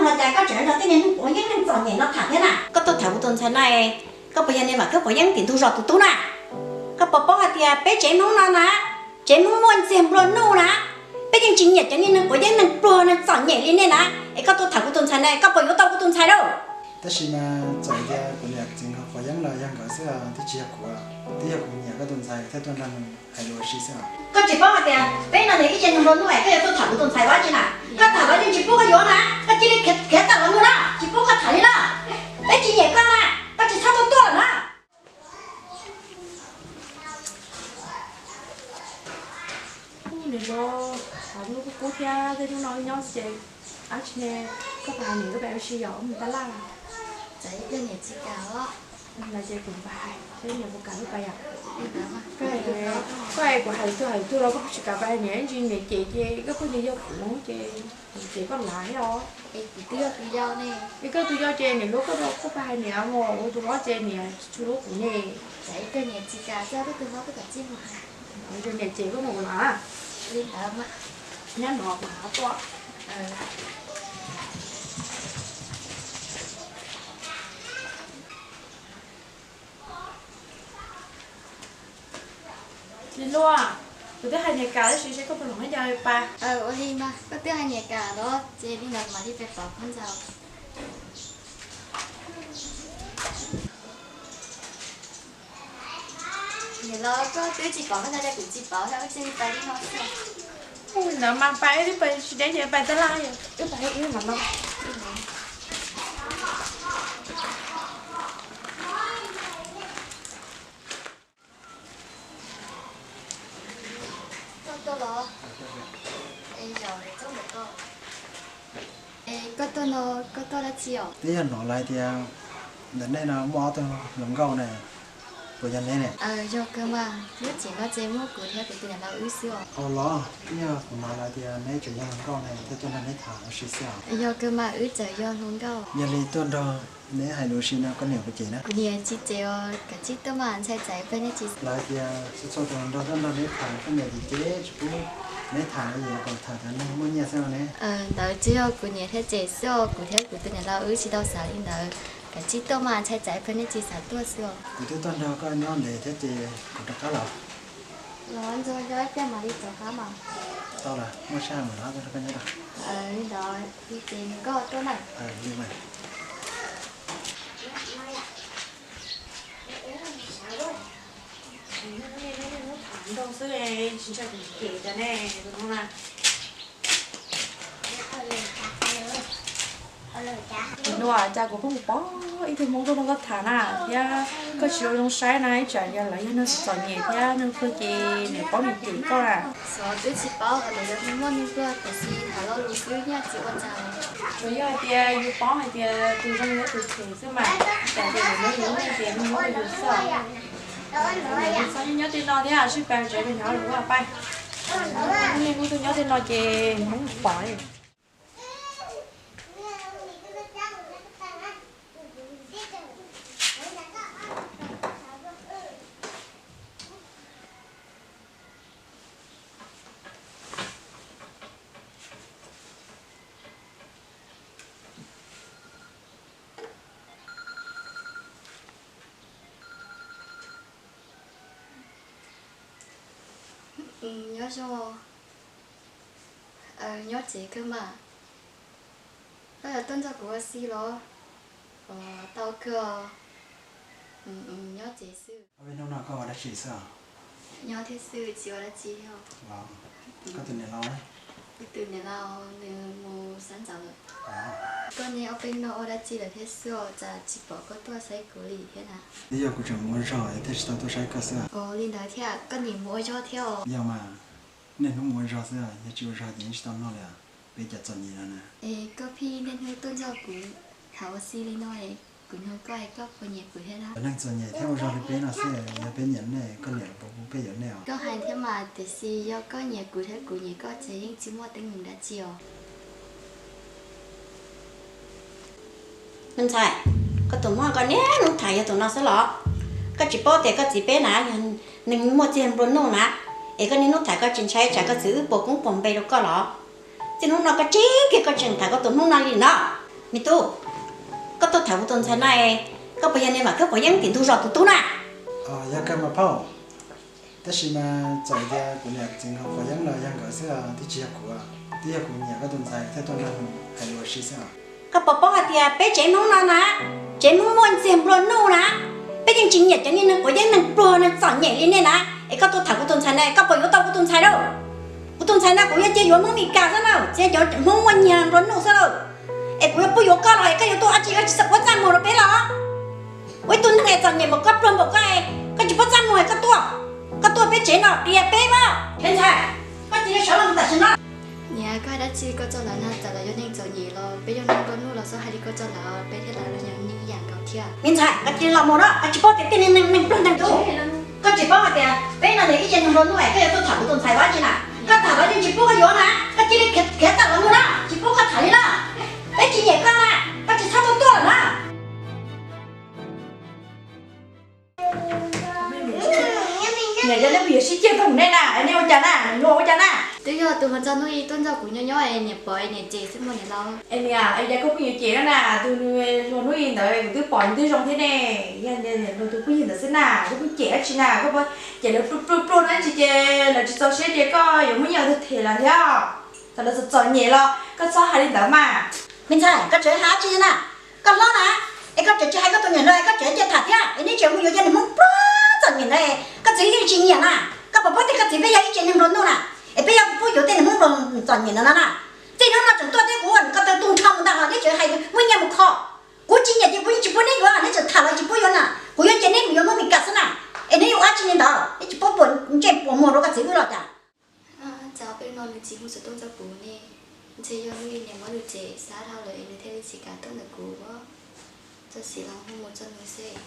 Cas koj tseem nrog tej niag neeg quav yeeb neeg txom nyem no tham thiab na? Koj tuaj tham kuv tus ntxhais na, koj puas yog niag Vam Khwb quav yeeb tim ntug zos tus tub na? Koj puas paub hais tias peb tsev Hmoob no na, tsev Hmoob muaj ntxiag nplua nuj na, peb yeej tsis nyiam cov niag neeg quav yeeb neeg pluag neeg txom nyem li nej na. Es koj tuaj tham kuv tus ntxhais na, koj puas yuav tau kuv tus ntxhais lauj? Tab sis mas txawm tias kuv niam txiv nkawd quav yeeb los yog nkawd xwb, twb tsis yog kuv, twb yog kuv nyiam koj tus ntxhais thiaj tuaj nrog nws hais lus ua si xwb. Koj tsis paub hais tias peb no nws ib ce nplua nuj es koj yuav tuaj tham kuv tus ntxhais dab tsi na? Koj tham los yeej tsis pub koj yuav na, koj cia li khiav tawm los mus na, tsis pub koj tham li na. Peb tsis nyiam koj na, koj tsis txhob tuaj tuaj lawm na. Ub, niam hluas, tshav ntuj kub kub thiab tej hnub no wb nyob ces dab tsi ne, koj pab hais niam koj pab ua si yom, wb mus taj laj. Txawm ib pliag niam tsis kam los ces kuv pab hais seb niam puas kam wb pab yom. Koj hais kuv hais tuag hais tuag los koj tsis kam pab hais niam, ib ntsis niam cem ces koj pheej tias yog kuv ces niam cem koj lav thiab os. Es koj tus yau ces niam hlub koj, koj pab hais niam, ua tus hlob ces niam tsis tshua hlub kuv ne. Txawm ib pliag niam tsis kam los koj tus hlob koj txawm txij mus hais. Niam cem koj mus lav. Li ntawd mas. Nyob no kuv mam tuaj. Li luaj, kuv twb hais niam kam tab sis seb koj puas los nyob cas pab. Ua li mas koj twb hais niam kam los ces li ntawd mam li pem pom koj ntxaus. Niam laus, koj twb tsis pom koj ntag, kuv tsis pom, koj cia li pab li no xwb. Ua li ntawd mas pab, wb pab tsis deb ces pab taj laj, wb pab ib mam no. Koj tuaj los? Es yog txob ntawm koj. Es koj tuaj no, koj tuaj dab tsi os? Twb yog hnov lawv tias ntawm nej no muaj ob tug hluas nkauj ne, puas yog neb ne? Yog kawg mas, lub tsev no ces muaj kuv thiab kuv tus niam laus wb xwb os. Ua los, twb yog kuv hnov lawv tias neb tseem yog hluas nkauj ne, thiaj tuaj nrog neb tham ua si xwb os. Yog kawg mas, wb tseem yog hluas nkauj. Yog li tuaj nrog neb hais lus ua si no koj niam puas cem na? Kuv niam tsis cem os, kav tsij tuaj mas ntshai tsam peb neb tsis. Lawv tias txhua txhua tus nrog tuaj nrog neb tham, koj niam tsis cem, tsis pub neb tham li, yuav kom tham cov neeg muaj nyiaj xwb ne. Ntawd tsis yog kuv niam thiaj cem xwb os, kuv thiab kuv tus niam laus wb tsis tau xav li ntawd. Kav tsij tuaj mas ntshai tsam peb neb tsis xav tuaj xwb os. Kuv twb tuaj nrog koj nyob ntev thiab ces kuv rov qab los. Los ntxuag nco ib pliag mam li rov qab mas. Tau lawm, muaj sij hawm mam rov qab tuaj nrog koj nyob. Li ntawd ces nws koj tuaj na. Li mas. Ntau xwb tsis ntshai kuv cem cov ne, tus no na. Nua, cas kuv pheej pom ib tug Hmoob tuaj nrog koj tham na, thiab koj tsis ua zoo saib na, ib tsam yog lawv yog neeg txom nyem thiab neeg plig ces nws paub nws cem koj na. Xyov, twb tsis paub hais tias yog neeg muaj neeg pluag, tiam sis tham lo lus xwb, nyiaj txiag ua ntxhais. Tsuas yog hais tias yus paub hais tias tus zoo yog tus them xwb mas, cas tias yus muab yus lub neej ces neeg muab rau yus xwb. Txhob nyob tej no thiab, sib pab tsev rau nyob lus pab. Hnub tuaj nyob tej no ces Hmoob pom li. Nyob zoo. Nyob tsev kawg mas. Koj yuav tuaj nrog kuv ua si los? Tau kawg. Nyob tsev xwb. Ob peb hnub no koj ua dab tsi xwb? Nyob thiab xwb, tsis ua dab tsi thiab. Koj tus niam laus? Kuv tus niam laus nws mus xav ntxaws lawm. Koj ne, ob peb hnub no ua dab tsi lawm thiab xwb os, cas tsis pom koj tuaj saib kuv li thiab na? Twb yog kuv tseem mus ua zog thiaj tsis tau tuaj saib koj xwb. Ua li ntawd thiab, koj niam mus ua zog thiab os? Yog mas, niaj hnub mus ua zog xwb, yog tsis ua zog ces tsis tau noj li os, peb cov txom nyem no na. Es koj pheej niaj hnub tuaj nrog kuv tham ua si li no, kuv nug koj es koj puas nyiam kuv thiab na? Cov neeg txom nyem thiab ua zog li peb no xwb, yog peb nyiam nej, koj niam los puas pub peb yuav nej os? Koj hais thiab mas, tiam sis yog koj nyiam kuv thiab kuv nyiam koj ces yeej tsis muaj teeb meem dab tsi os. Me ntxhais, koj tus Hmoob koj niaj hnub tham yog tus no xwb los? Koj tsis paub tias koj txiv peb na yog neeg muaj txiag nplua nuj na, es koj niaj hnub tham koj tsis ntshai tsam koj txiv wb puas koob puas npe rau koj los? Txij hnub no koj tseem kiag koj tseem tham koj tus Hmoob no li no. Me tub, koj tuaj tham kuv tus ntxhais na, koj puas yog niag vam khawb quav yeeb tim ntug zos tus tub na? Yog kawg mas phauj, tab sis mas txawm tias kuv niam txiv nkaus quav yeeb los yog nkawd xwb, twb tsis yog kuv, twb yog kuv nyiam koj tus ntxhais thiaj tuaj nrog hais lus ua si xwb. Koj puas paub hais tias peb tsev Hmoob no na, tsev Hmoob muaj ntxiag nplua nuj na, peb yeej tsis nyiam cov niag neeg quav yeeb neeg pluag neeg txom nyem li nej na. Es koj tuaj tham kuv tus ntxhais na, koj puas yuav tau kuv tus ntxhais na? Kuv tus ntxhais na kuv yuav cia yuav Hmoob Mes Kas xwb na, txiv cov Hmoob muaj nyiag nplua nuj xwb lauj. Es kuv yuav pub yuav koj los es koj yuav tuaj ua tsi? Koj tsis txhob puab txaj muag rau peb los? Ua ib tug neeg es txom nyem npaum koj, pluag npaum koj, koj tsis puab txaj muag es koj tuaj, koj tuaj peb tsev no dias peb mas. Me ntxhais, koj cia li sawv los tam sim no. Niam, koj hais dab tsi koj tso lawv na? Txawm lawv yog neeg txom nyem los peb yog neeg nplua nuj los txhob hais li koj tso lawv, peb thiab lawv los yog neeg ib yam nkaus thiab. Me ntxhais, koj cia li los mus na, koj tsis paub tias tej neeg pluag neeg tub, koj tsis paub hais tias peb no yog ib tsev neeg nplua nuj es koj yuav tuaj tham kuv tus ntxhais dab tsi na? Koj tham los yeej tsis pub koj yuav na, koj cia li khiav tawm los mus na, tsis pub koj tham li na. Peb tsis nyiam koj na, koj tsis txhob tuaj tuaj lawm na. Niam, yog nej kuj yuav sib ciaj tag nej na, nej ua cas na, nyuam ua cas na? Twb yog tus hluas nraug Hnub Ib tuaj nrog kuv nyob nyob es niam pom niam cem xwb mas niam laus. Es niam, es yog koj phooj ywg cem no na, tus hluas Hnub Ib ntawd kuv twb pom nws twb zoo thiab ne. Yog niam, tus phooj ywg ntawd xwb na, koj pheej cem dab tsi na, koj pheej cem lawv pluag pluag pluag dab tsi ces lawv tsis txaus siab ces koj yuav muab nyiaj los them lawv thiab. Thaum lawv txom txom nyem los koj txhob hais li ntawd mas. Me ntxhais, koj tseem hais dab tsi na? Koj hlob na, es koj tseem tsis hais koj tus niam hluas, koj tseem cia tham thiab, es neb tseem mus yuav cov niag Hmoob pluag txom nyem ntawd, koj txiv yeej tsis nyiam na. Koj puas paub tias koj txiv peb yog ib tsev neeg nplua nuj na, es peb yuav pub yuav tej niag Hmoob pluag txom nyem ntawd no na? Txij hnub no tseem tuaj thiab kuv ko taw tu nrho mus ntag, neb tseem hais muaj nyiaj mus kho. Kuv tsis nyiam ces kuv yeej tsis pub neb yuav, neb tseem tham los tsis pub yuav na, kuv yuav cia neb mus yuav Hmoob Mes Kas xwb na. Es neb yuav ua dab tsi li ntawd, neb tsis paub puas ntsej puas muag rau koj txiv wb los cas? Cas peb no nws tsis hu xov tooj rau kuv ne? Ntshe yog Hnub Ib niam muab nws cem xav dhau lawm es nws thiaj li tsis kam tuaj ntawm kuv. Txawm sim los hu mus txog nws xwb.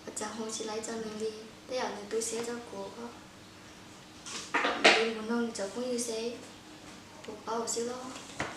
Ua cas hu tsis laib rau nws li, tej zaum nws tu siab rau kuv. Nws mus nug nws cov phooj ywg seb puas paub xwb lauj.